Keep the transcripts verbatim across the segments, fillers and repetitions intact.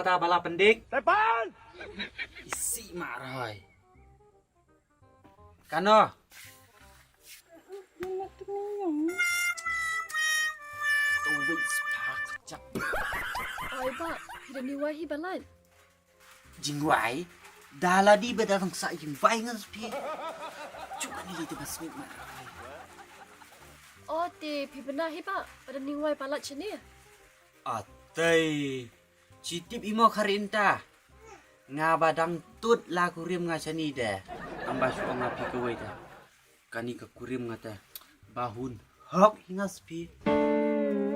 Ta bala pendik. Tepan. Isi mak rohoi. Kano? Tuwi spak cak. Oi ba, phi da ni wai hi balat. Jingwai, da la di ba da dang sa jingwai ngan spi. Cuba ni li tu ba sngit mak rohoi. O te phi bana hi ba, ba da ni wai balat chene. Atei. Chi tip imo khari inta. Nga ba dang tut la kurim nga chani de. Amba shu ong nga phi kawei de. Kani ka kurim nga te. Ba hun hok hi nga spi.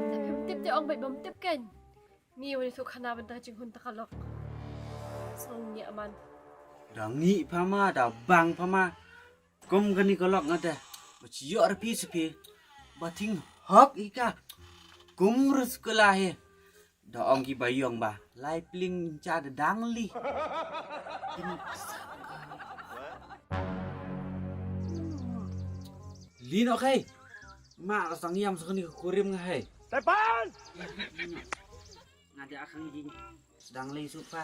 Te phim tip te ong bait bam tip ken. Mi wani suk khana ban ta jinghun ta kalok. Song ni aman. Da ngi phama da bang phama. Kum kani ka lok nga te. Ba chi ïoh ra phi sa phi. Ba thing hok hi ka. Kum rus kala hi. Da ong ki ba yong ba. Lai pling cha da dang li. Li no kai. Ma ka sang yam sa kani ka kurim nga hai. Tepan! Nga da akhang jing. Sedang lei supa.